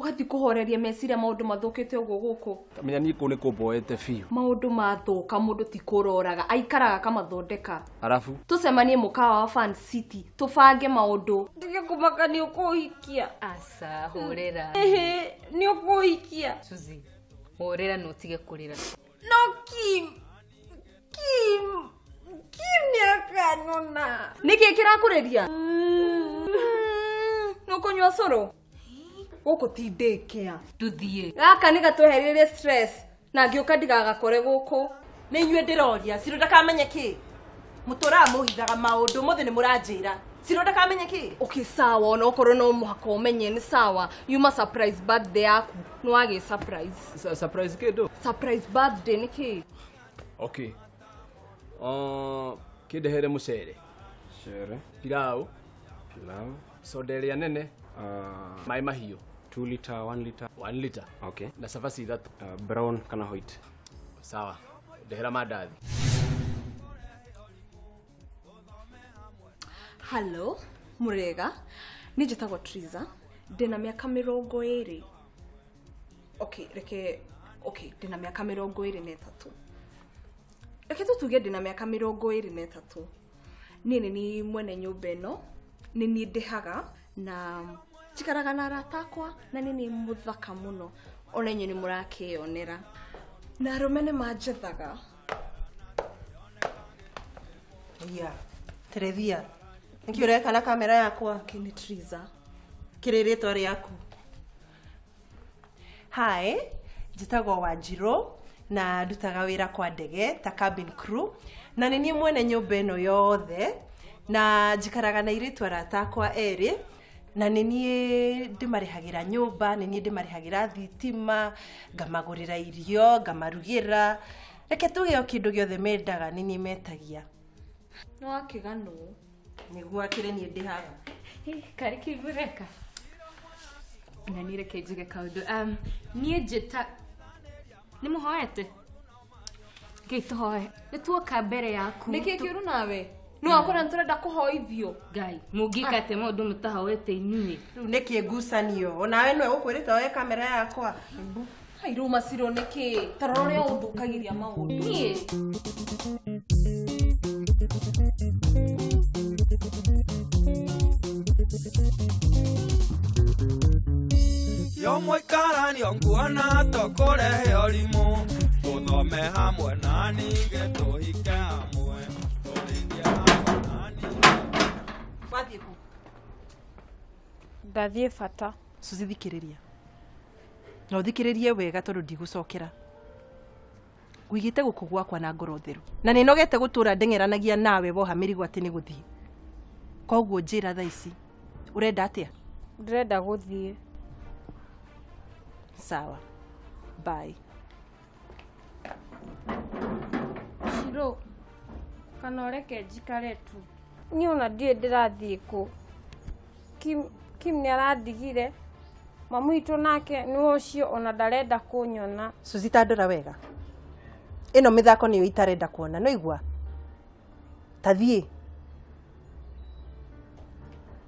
Ũgathiĩ kũhoreria meciria maũndũ mathũkĩte ũguo gũkũ. Menya niĩ kũu nĩ kũmboete biũ. Maũndũ mathũka mũndũ ti kũroraga, aikaraga akamathondeka. Arabu tũcemanie mũkawa wa Fan City, tũbange maũndũ. Ndige kũmaka nĩ ũkũhikia. Aca, hũrĩra. Nĩ ũkũhikia. Suzy, hũrĩra na ũtige kũrĩra. No Kim. Kim. Kim nĩ akanona. Nĩkĩ kĩrakũrĩria? Nũkũnyua cũrũ? Gũkũ ti daycare. Tũthiĩ. Gaka nĩ gatwehererie stress na ngĩũka ndigagakore gũkũ. Nĩ inyuĩ ndĩroria, Ciro ndakamenye kĩ? Mũtũraga mũhithaga maũndũ mothe nĩ mũranjĩra. Ciro ndakamenye kĩ? Okay, sawa, ona okorwo no mũhaka ũmenye nĩ sawa. Yuma surprise birthday yaku. Nĩ wagĩ surprise. Surprise kĩndũ? Surprise birthday nĩ kĩ? Okay. Kĩndehere mũcere. Cere. Pilau. Pilau. Soda ĩrĩa nene. Maĩ mahiũ. 2 liter, 1 liter. 1 liter. Okay. Na cabaci ithatũ. Brown kana white. Sawa. Ndehera mandathi. Hello, Murega. Niĩ njĩtagwo Triza. Ndĩna mĩaka 20. Okay, reke okay, ndĩna mĩaka 23. Reke tũtuge ndĩna mĩaka 23. Niĩ nĩ niĩ mwene nyũmba ĩno, nĩ niĩ ndĩhaga na njikaraga na arata akwa na nĩ niĩ mũthaka mũno. Ona inyuĩ nĩ mũrakĩyonera. Na arũme nĩ manjethaga. Iya, Terethia. Nĩkĩ ũreka na kamera yakwa? Okay, nĩ Triza. Kĩrĩ rĩtwa rĩaku? Hi, njĩtagwo Wanjirũ na ndutaga wĩra kwa ndege ta cabin crew na nĩ niĩ mwene nyũmba ĩno yothe na njikaraga na airĩtu arata akwa erĩ na nĩ niĩ ndĩmarĩhagĩra nyũmba, nĩ niĩ ndĩmarĩhagĩra thitima, ngamagũrĩra irio, ngamarugĩra. Reke tuge o kĩndũ gĩothe mendaga nĩ niĩ metagia. Nĩ wakĩganwo. Nĩguo akĩrĩ niĩ ndĩhaga. Karĩ kĩgũreka. Na niĩ reke njuge kaũndũ. Niĩ njĩta nĩ mũhoete? Ngai tũhoe. Nĩ tuoka mbere yaku. Nĩkĩ kĩũru nawe? Nĩ wakora nĩ tũrenda kũhoithio. Ngai, mũngĩka atĩa maũndũ mũtahoete inyuĩ? Rĩu nĩkĩ ngucanio? Onawe nĩwe gũkwĩrĩte woe kamera yakwa. Hai rĩu Maciro nĩkĩ? Ta rora ũrĩa ũthũkagĩria maũndũ. Niĩ? Yo mũikarani nguona tũkũrehe ũrimũ tũthome hamwe na ningĩ tũhike hamwe tũrĩithie hamwe na ningĩ. Wathiĩ kũ? Ndathiĩ bata. Suzy thikĩrĩria. Na ũthikĩrĩrie wega tondũ ndigũcokera. Ngũigĩte gũkũ gwakwa na ngoro theru. Na nĩ nogete gũtũra ndeng'eranagia nawe woha mĩrigo atĩ nĩ gũthiĩ. Koguo njĩra thaa ici. Ũrenda atĩa? Ndĩrenda gũthiĩ. Sawa. Bye. Ciro, kana ũreke njikare tu. Niĩ ona ndiũĩ ndĩrathiĩ kũ. Kim nĩ arandigire. Mamu witũ nake nĩ ũcio ona ndarenda kũnyona. Suzy ta ndora wega. Ĩno mĩthako nĩyo itarenda kuona, no igua? Ta thiĩ.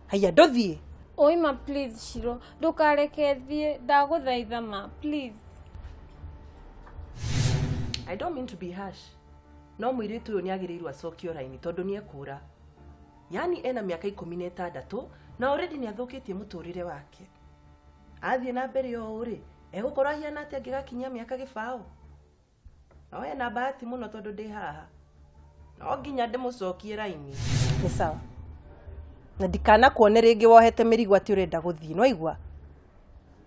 Haiya, ndũthiĩ. Oima please Ciro, ndũkareke thiĩ, ndagũthaitha ma, please. I don't mean to be harsh. No mũirĩtu ũyũ nĩagĩrĩirwo acokio raini tondũ nĩekũra. Yaani ena mĩaka 16 na already nĩathũkĩtie mũtũrĩre wake. Athiĩ na mbere o ũũ rĩ, egũkorwo ahiana atĩa angĩgakinyia mĩaka 20? No ena bahati mũno tondũ ndĩ haha. No nginya ndĩmũcokie raini. Nĩ sawa. Na ndikanakuone rĩngĩ wohete mĩrigo atĩ ũrenda gũthiĩ, no igua?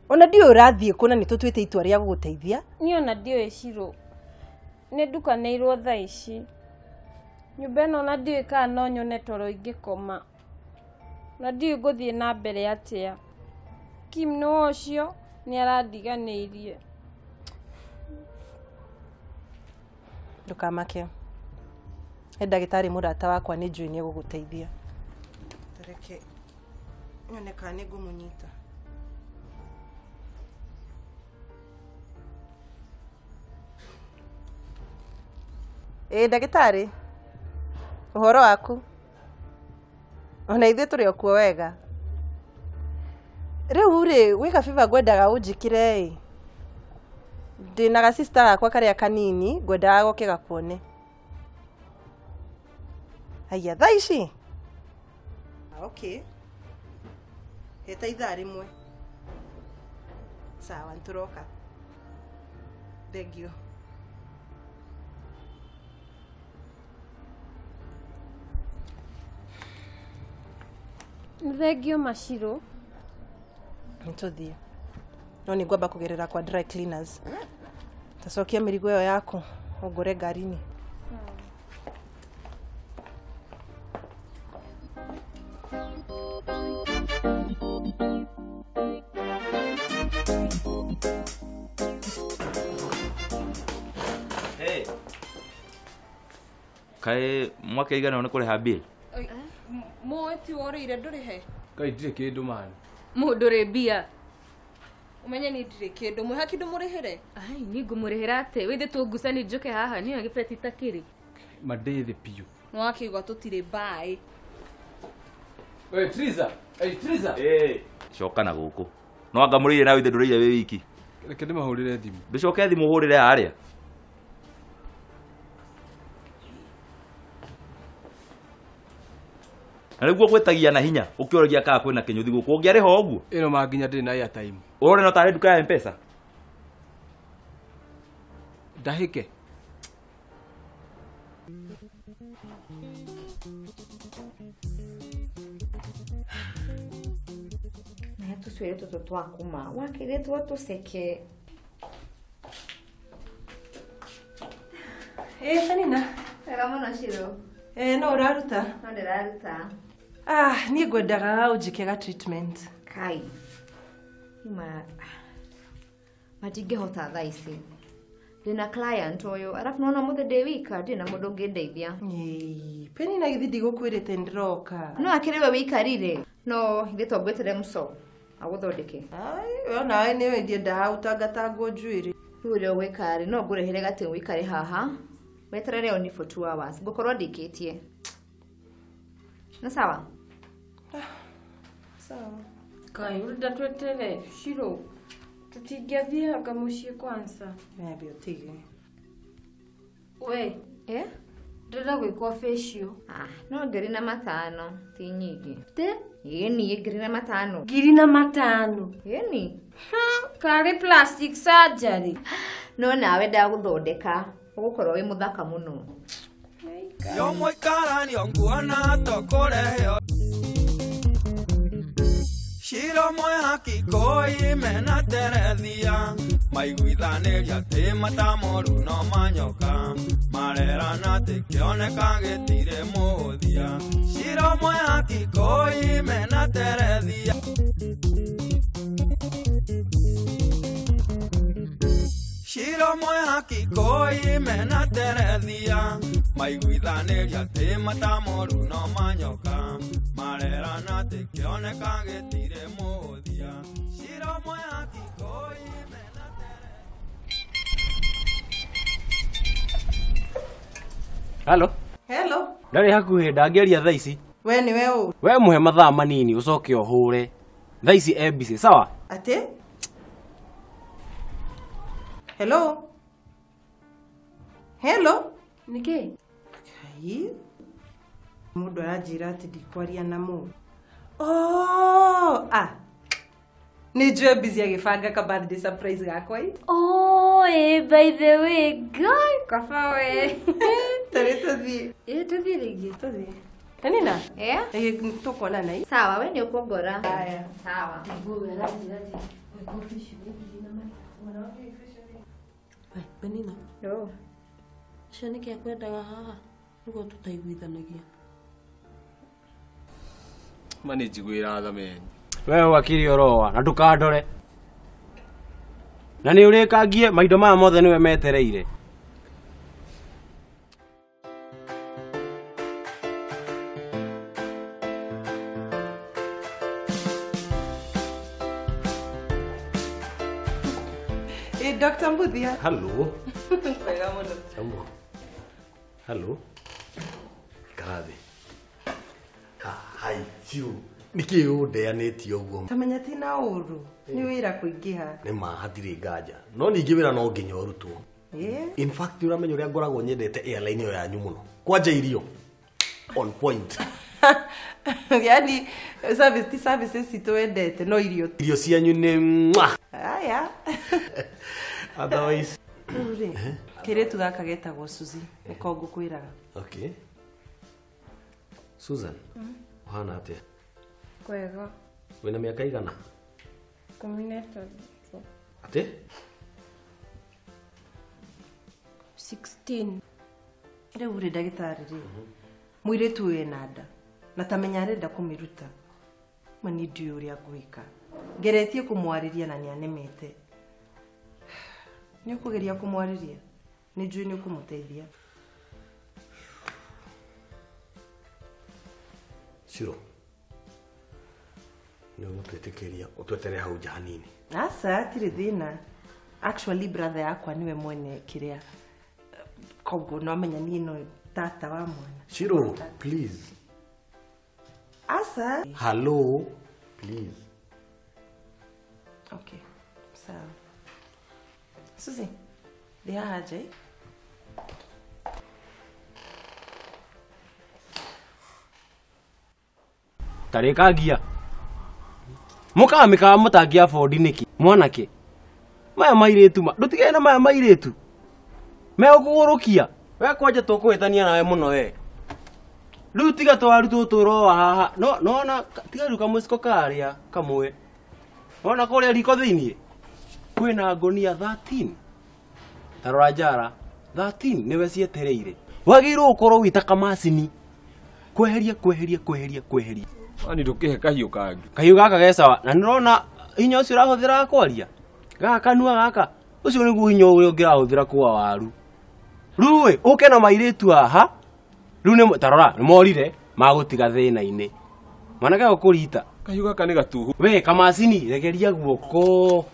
Ona ndiũĩ ũrathiĩ kũ na nĩ tũtuĩte itua rĩa gũgũteithia. Niĩ ona ndiũĩ Ciro. Nĩ ndukanĩirwo thaa ici. Nyũmba ĩno ona ndiũĩ kana no nyone toro ingĩkoma. Na ndiũĩ ngũthiĩ na mbere atĩa. Kim nĩ ũcio nĩ arandiganĩirie. Ndũkamake. He ndagĩtarĩ mũrata wakwa nĩ njũĩ nĩ egũgũteithia. Reke nyone kana nĩ ngũmũnyita. Ĩ ndagĩtarĩ, ũhoro waku? Ona ithuĩ tũrĩ o kuo wega. Rĩu rĩ gwĩka favor ngwendaga ũnjĩkĩre ĩ. Ndĩna ga sister gakwa karĩa kanini ngwendaga goke gakuone. Haya thaa ici? Okay. Heta ithaa rĩmwe. Sawa nĩtũroka. Thank you. Nĩ thengio Mashirũ. Nĩtũthiĩ. No nĩ ngwamba kũgerera kwa dry cleaners. Tacokia mĩrigo ĩyo yaku ũngũre ngari-inĩ. Hey. Kaĩ mwaka igana nĩ kũrĩha bill? Moe ti worĩire ndũrĩhe. Kai ndirĩ kĩndũ mani. Mũndũ rĩ mbia. Umenye ni ndirĩ kĩndũ mwĩha kĩndũ mũrĩhĩre. Ai ni ngũmũrĩhĩra atĩ wĩthĩ tũngucani njũke haha niĩ gĩbeti takĩrĩ. Mandĩthĩ biũ. Nĩwakĩigua tũtirĩ mbaĩ. Hey Triza, hey Triza. Eh, coka na gũkũ. No anga mũrĩire nawe ithe ndũrĩire wĩ wiki. Reke ndĩmahũrĩre thimũ. Ndũcoke thimũ ũhũrĩre harĩa. Na nĩguo gwĩtagia na hinya ũkĩũragia kana kwĩna kĩnyũthi gũkũ ũngĩarĩha ũguo. Ĩno ma nginya ndĩrĩ na airtime. Ũrore no tarĩ nduka ya M-Pesa. Ndahĩke. Na tũcuĩrĩ tũtũ twakuma wakĩrĩtwo tũceke. Eh, Penina. Wega mũno Shirũ. Eh, no ũraruta? No ndĩraruta. Ah, niĩ ngwendaga ũnjĩke ga treatment. Kai. Ma matingĩhota thaa ici. Ndĩna client ũyũ, arabu nĩwona ũmũthĩ ndĩ wika, ndirĩ na mũndũ ũngĩndeithia. Ĩĩ, Penina githĩ ndigũkwĩrĩte nĩndĩroka. No akĩrĩ we wĩikarire. No ithuĩ to ngwĩtĩre mũco agũthondeke. Ai, we onawe nĩũĩ ndiendaga gũtangatangwo njuĩrĩ. Rĩu ũrĩa ũgwĩka rĩ, no ngũrehere gatĩ ũikare haha. Weterere only for 2 hours. Ngũkorwo ndĩkĩtie. Nĩ sawa? Sawa. Kai ũrenda tweterere Shirũ. Tũtingĩathiaga mũciĩ kwanza. Nyambe ũtige. We, Eh? ndĩrenda gwĩkwo facial. Ah, no 5,000 ti nyingĩ. Te? Ĩni, 5,000. 5,000. Ĩni. Karĩ plastic surgery. No nawe ndagũthondeka. Ũgũkorwo wĩ mũthaka mũno. Yo mũikaranio nguona tũkũrehe Shiro mwehaki koi mena terethia maiguithanĩria atĩ matamoru no manyoka marerana atĩ kĩoneka gĩtirĩ mũhũthia Shiro mwehaki koi mena terethia Shiro mwehaki koi mena terethia maiguithanĩria atĩ matamoru no manyoka marerana atĩ kĩoneka gĩtirĩ mũhũthia Shiro mwehaki koi mena Halo. Hello. Ndarĩ hakuhĩ ndangĩaria thaa ici. We nĩwe ũ? We mũhe mathaa manini ũcoke ũhũre. Thaa ici e busy, sawa? Atĩ? Hello. Hello. Nĩkĩ? Kai. Mũndũ aranjĩra atĩ ndikwaria na mũndũ. Oh, ah. Nĩ njũĩ busy agĩbanga ka birthday surprise gakwa ĩ. Oh, by the way, guy, kaba we. Tarĩ tũthiĩ. Ĩ tũthiĩ rĩngĩ. Tũthiĩ. Penina? Eh? Ĩ tũkuonana ĩ. Sawa, we nĩ ũkũngora. Haya. Sawa. Nguo aranjĩra atĩ gwĩkwo facial nĩ 5,000. We, Penina. Yo. Ũcio nĩkĩ akwendaga haha nĩguo tũtaiguithanagia. Ma nĩ njiguĩra tha meni. We wakiri ũroa na ndũkandore. Na nĩ ũrĩkangie maindo maya mothe nĩwe metereire. Ĩ Dr. Mbuthia. Hello. Wega mũno. Jambo. Hello. Ikara thĩ. Hai, ciu. Nĩkĩ ũndeanĩtie ũguo? Tamenya ti na ũru. Nĩ wĩra kũingĩha. Nĩ ma hatirĩ nganja. No ningĩ wĩra no nginya ũrutwo. In fact ũramenya ũrĩa ngoragwo nyendete airline ĩyo yanyu mũno. Kwanja irio on point. Yaani service ti services citũ wendete no irio. Irio cianyu nĩ mwa. Aya. Otherwise rĩu rĩ kĩirĩtu gaka getagwo Suzy nĩko ngũkwĩraga. Okay. Susan, ũhana atĩa? Kwega. Wĩna mĩaka igana? 13. Atĩ? 16. Rĩu rĩ ndagĩtarĩ rĩ mũirĩtu ũyũ ena nda na tamenya arenda kũmĩruta. Ma niĩ ndiũĩ ũrĩa ngwĩka. Ngeretie kũmwarĩria na nĩanemete. Nĩ ũkũgeria kũmwarĩria? Nĩ njũĩ nĩ ũkũmũteithia. Ciro, nĩ ũgũtwĩtĩkĩria ũtwetere hau nja hanini? Aca, hatirĩ thĩna. Actually brother yakwa nĩwe mwene kĩrĩa. Koguo no amenya niĩ no tata wa mwana. Ciro, please. Aca. Hello, please. Okay, sawa. Suzy, ndĩ haha nja. Tarĩkagia mũkawa mĩkawa mũtangia bondi nĩkĩ mwanake maya mairĩtu ma ndũtigane na maya mairĩtu megũkũgũrũkia we kwanja tũkũhĩtania nawe mũno we rĩu tiga twaru tũtũ ũroa haha no nona tiga rĩu kamũciko karĩa kamwe wona kũrĩa riko thĩiniĩ kwĩna ngũnia 13 ta rora njara 13 nĩwe cietereire wagĩrĩirwo gũkorwo wĩ ta kamacini kweheria kweheria kweheria kweheria. Ani ndũkĩhe kahiũ kangĩ. Kahiũ gaka ge sawa na nĩũrona hinya ũcio ũrahũthĩra kwaria gaka kanua gaka ũcio nĩguo hinya ũrĩa ũngĩrahũthĩra kũa waru. Rĩu ĩ ũke na mairĩtu haha rĩu nĩ ta rora nĩmorire magũtiga thĩna-inĩ mwanake gũkũrita. Kahiũ gaka nĩ gatuhu. We kamacini regeria guoko.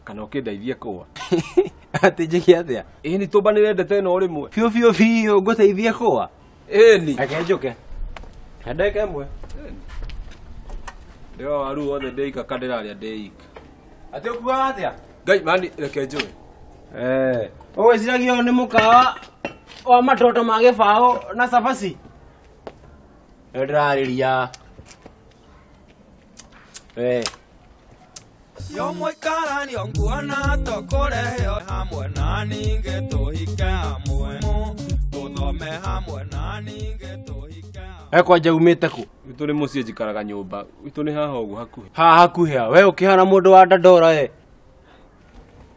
Kana ũkĩndeithie kũa. Atĩ njĩke atĩa? Ĩĩ nĩ tũmbanĩre ndete ĩno rĩmwe. Biũ biũ biũ ngũteithie kũa. Ĩni. Reke njũke. He ndagĩka ĩmwe. Ndĩra waru wothe ndĩika ka ndĩrarĩa ndĩika. Atĩ ũkuaga atĩa? Ngai mani reke njũe. Ũgwĩciragia ũyũ nĩ mũkawa wa matoto ma gĩbaũ na cabaci? Nĩ ndĩrarĩria. Yo mũikaranio nguona tũkũreheo hamwe na ningĩ tũhike hamwe tũthome hamwe na ningĩ tũhike hamwe. Kwanja umĩte kũ? Gwitũ nĩ mũciĩ njikaraga nyũmba. Gwitũ nĩ haha ũguo hakuhĩ. Haha hakuhĩ a? We ũkĩhana mũndũ wa Dandora we.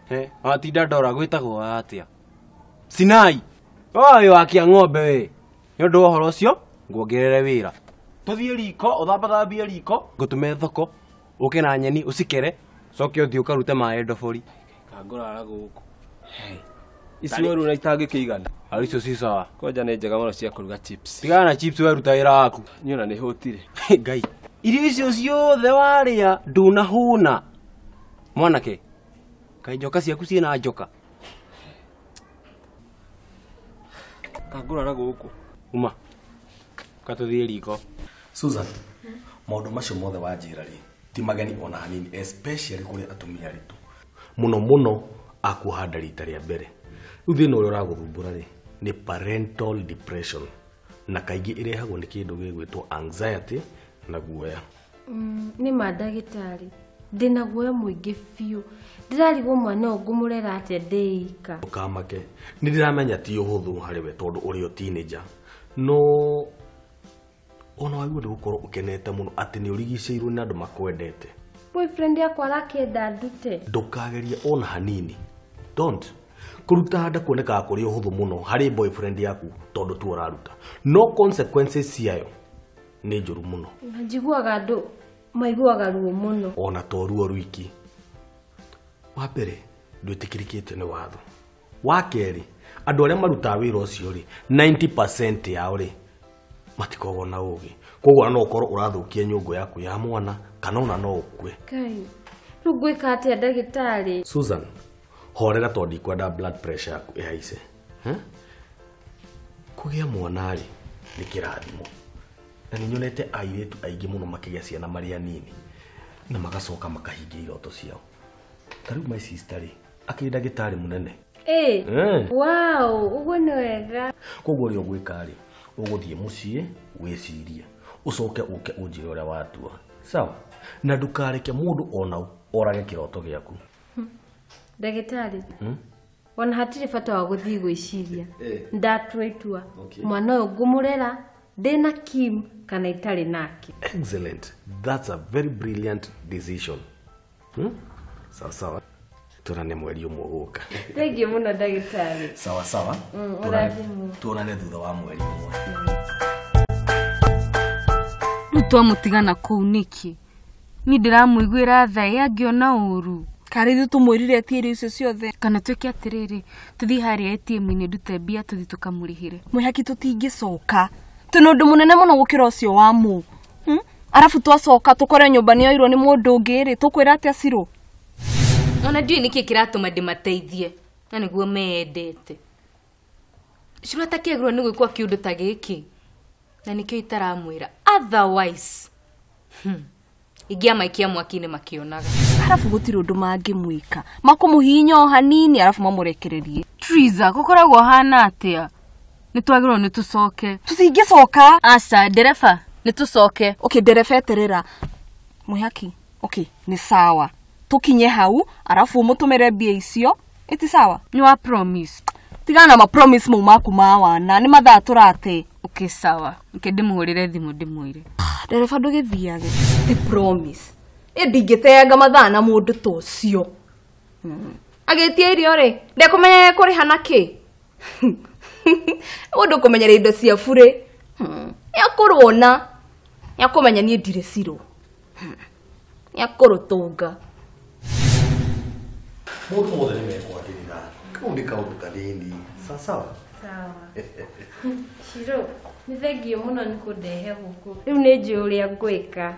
He, ti Dandora gwĩtagwo atĩa? Sinai. Oĩ wakia ng'ombe we. Nĩ ũndũ wa ũhoro ũcio nguongerere wĩra. Tũthiĩ riko, ũthambathambie riko, ngũtũme thoko, ũke na nyeni ũcikere, coke ũthiĩ ũkarute maĩ ndobori. Kangũrara gũkũ. Ici waru na itangĩkĩigana. Waru icio ci sawa. Kwanja nĩ njega mũno cia kũruga chips. Tigana na chips we ruta wĩra waku. Niĩ ona nĩ hũtire. Ngai. Irio icio ciothe warĩa ndũnahũna. Mwanake, kaĩ njoka ciaku ciĩna njoka? Kangũrara gũkũ. Uma. Katũthiĩ riko. Susan, maũndũ macio mothe wanjĩra rĩ ti mageni ona hanini especially kũrĩ atumia aritũ mũno mũno akuoha nda rita rĩa mbere. Rĩu thĩna ũrĩa ũragũthumbũra rĩ nĩ parental depression na kaingĩ ĩrehagwo nĩ kĩndũ gĩgwĩtwo anxiety na guoya. Nĩ ma ndagĩtarĩ ndĩna guoya mũingĩ biũ ndĩrarigwo mwana ũyũ ngũmũrera atĩa ndĩika. Ndũkamake, nĩ ndĩramenya ti ũhũthũ harĩ we tondũ ũrĩ o teenager no ona wagĩrĩirwo nĩ gũkorwo ũkenete mũno atĩ nĩ ũrigicĩirwo nĩ andũ makwendete. Boyfriend yakwa arakĩenda ndute. Ndũkagerie ona hanini. Don't. Kũruta nda kuonekaga kũrĩ ũhũthũ mũno harĩ boyfriend yaku tondũ tu ũraruta. No consequences ciayo nĩ njũru mũno. Na njiguaga andũ maiguaga ruo mũno. Ona to ruo rwiki. Wa mbere ndwĩtĩkĩrĩkĩte nĩ watho. Wa kerĩ andũ arĩa marutaga wĩra ũcio rĩ 90% yao rĩ matikoragwo na ũgĩ. Koguo no ũkorwo ũrathũkia nyũngũ yaku ya mwana kana ona no ũkue. Ngai, rĩu ngwĩka atĩa ndagĩtarĩ? Susan, horera tondũ ndikwenda blood pressure yaku ĩhaice. Kũgĩa mwana rĩ nĩ kĩrathimo. Na nĩ nyonete airĩtu aingĩ mũno makĩgĩa ciana marĩ anini na magacoka makahingia iroto ciao. Ta rĩu my sister rĩ, akĩrĩ ndagĩtarĩ mũnene. Wow, ũguo nĩ wega. Koguo ũrĩa ũgwĩka rĩ, ũgũthiĩ mũciĩ wĩcirie, ũcoke ũke ũnjĩre ũrĩa watua. Sawa? Na ndũkareke mũndũ ona ũ orage kĩroto gĩaku. Ndagĩtarĩ, ona hatirĩ bata wa gũthiĩ gwĩciria. Ndatua itua. Mwana ũyũ ngũmũrera ndĩna Kim kana itarĩ nake. Excellent. That's a very brilliant decision. Sawa sawa. Tuonane mweri ũmwe ũgũka. Thengiũ mũno ndagĩtarĩ. Sawa sawa. Tuonane thutha wa mweri ũmwe. Rĩu twamũtigana kũu nĩkĩ? Niĩ ndĩramũiguĩra tha ĩ angĩona ũru. Karĩ ithuĩ tũmwĩrire etie irio icio ciothe. Kana twĩke atĩrĩrĩ, tũthiĩ harĩa ATM-inĩ ndute mbia tũthiĩ tũkamũrĩhĩre. Mwĩhaki tũtingĩcoka. Twĩna ũndũ mũnene mũno gũkĩra ũcio wa mũ. Arabu twacoka tũkore nyũmba nĩyoirwo nĩ mũndũ ũngĩ rĩ, tũkwĩra atĩa Cirũ? Ona ndiũĩ nĩkĩ kĩratũma ndĩmateithie na nĩguo meyendete. Cirũ atakĩagĩrĩirwo nĩ gwĩkwo kĩũndũ ta gĩkĩ na nĩkĩo itaramwĩra. Otherwise, ingĩamaikia mwaki-inĩ makĩonaga. Arabu gũtirĩ ũndũ mangĩmwĩka. Makũmũhihinya o hanini arabu mamũrekererie. Triza, gũkoragwo hana atĩa? Nĩ twagĩrĩirwo nĩ tũcoke. Tũtingĩcoka. Aca, ndereba, nĩ tũcoke. Okay, ndereba eterera. Mwĩhaki, okay, nĩ sawa. Tũkinye hau, arabu ũmũtũmĩre mbia icio. Ĩti sawa? Nĩ wa promise. Tigana na ma promise mau maku ma wana, nĩ mathaa tũrate. Okay, sawa. Nke ndĩmũhũrĩre thimũ ndĩmwĩre. Ndereba ndũgĩthiage. Ti promise. Ĩ ndingĩteanga mathaa na mũndũ ta ũcio. Agĩtia irio rĩ, ndekũmenya ekũrĩha na kĩ? Mũndũ kũmenyera indo cia burĩ. Nĩakũrũona. Nĩakũmenya niĩ ndirĩ Cirũ. Nĩakũrũtũnga. Mũndũ mothe nĩ mekwagĩrĩra. Kau nĩ kaũndũ kanini. Sawa sawa. Sawa. Cirũ, nĩ thengiũ mũno nĩ kũndehe gũkũ. Rĩu nĩ njũĩ ũrĩa ngwĩka.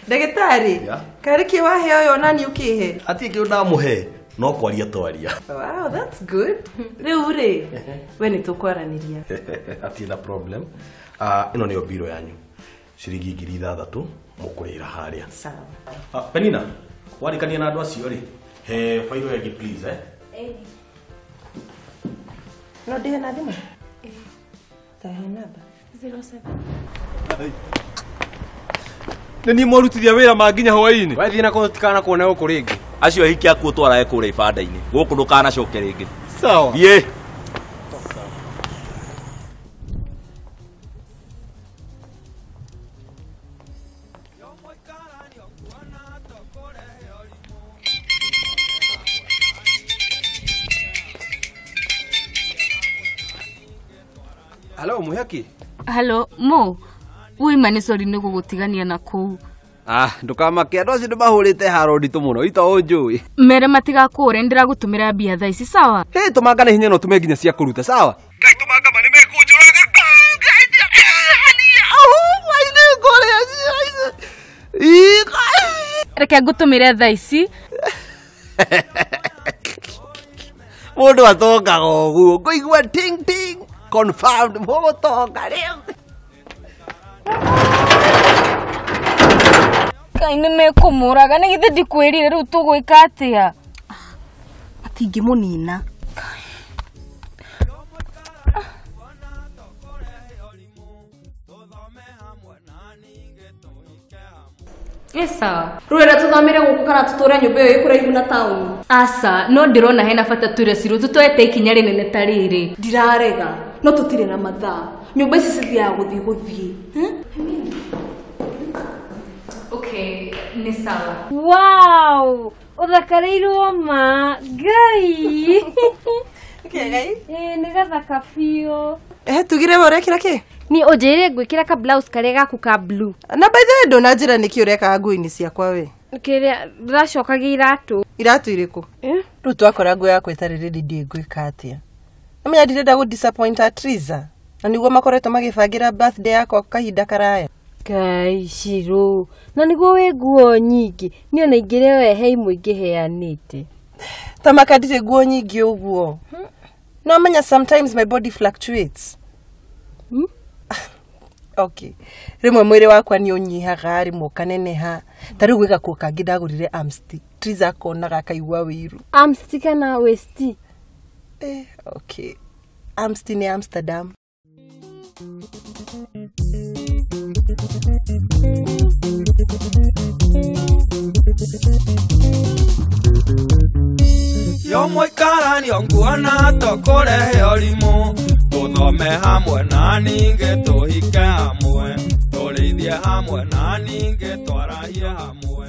Ndagĩtarĩ, karĩ kĩ wahe ũyũ ona niĩ ũkĩhe? Hatirĩ kĩndũ ndamũhe, no kwaria twaria. Wow, that's good. Rĩu rĩ, we nĩ tũkwaranĩria. Hatirĩ na problem. Ĩno nĩyo mbiro yanyu. Ciringi 6,000 mũkũrĩhĩra harĩa. Sawa. Penina, warĩkania na andũ acio rĩ, he fairo ĩngĩ please, eh? No ndĩhe na thimũ? Ta he namba. 07. Nĩ niĩ mwarutithia wĩra ma nginya hwaĩ-inĩ. Wathiĩ na kũu tikana kuona gũkũ rĩngĩ. Acio ahiki aku ũtwarage kũrĩa ibanda-inĩ. Gũkũ ndũkanacoke rĩngĩ. Sawa. Thiĩ. Hello, Mwĩhaki. Hello, Mo. Uima nĩ sorry nĩ gũgũtigania na kũu. Ndũkamake andũ acio ndĩmahũrĩte haro nditũ mũno ito ũnjũĩ. Mere matigakũũre ndĩragũtũmĩra mbia thaa ici sawa? Hĩ tũmanga nĩ hinya no tũme nginya cia kũruta sawa? Ngai tũmanga ma nĩ mekũnjũraga. Reke ngũtũmĩre thaa ici. Mũndũ atongaga ũguo ngũigua ting ting confirmed mũgũtonga rĩu. Ngai nĩ mekũmũraga nĩ githĩ ndikwĩrire rĩu tũgwĩka atĩa? Matingĩmũnina. Ĩ sawa. Rũrenda tũthamĩre gũkũ kana tũtũre nyũmba ĩyo ĩ kũraihu na taũni? Aca, no ndĩrona hena bata twĩre Cirũ tũtoete ikinya rĩnene ta rĩrĩ. Ndirarega, no tũtirĩ na mathaa. Nyũmba ici cithiaga gũthiĩ gũthiĩ. Okay, nĩ sawa. Wow, ũthakarĩirwo ma Ngai. Ngai. Ĩ nĩ gathaka biũ. Tugire we ũrekĩra kĩ? Niĩ ũnjĩrire ngwĩkĩra ka blouse karĩa gaku ka blue. Na by the way ndũnanjĩra nĩkĩ ũrekaga nguo-inĩ ciakwa we. Kĩrĩa ndĩracokagia iratũ. Iratũ irĩkũ? Rĩu twakora nguo yakwa ĩtarĩ ready ndiũĩ ngwĩka atĩa. Namenya ndirenda gũ disappoint Triza. Na nĩguo makoretwo magĩbangĩra birthday yakwa kahinda karaya. Ngai Cirũ, na nĩguo wĩ nguo nyingĩ. Niĩ ona ingĩrĩ we he imwe ingĩheanĩte. Tamaka ndirĩ nguo nyingĩ ũguo. No menya sometimes my body fluctuates. Okay, rĩmwe mwĩrĩ wakwa nĩ ũnyihaga, rĩmwe ũkaneneha. Ta rĩu gwĩ gakuo kangĩ ndagũrire Amsti, Triza akonaga akaigua wĩiru. Amsti kana westi? Okay, Amsti nĩ Amsterdam. Yo mũikaranio nguona tũkũrehe ũrimũ, tũthome hamwe na ningĩ tũhike hamwe, tũrĩithie hamwe na ningĩ twarahie hamwe.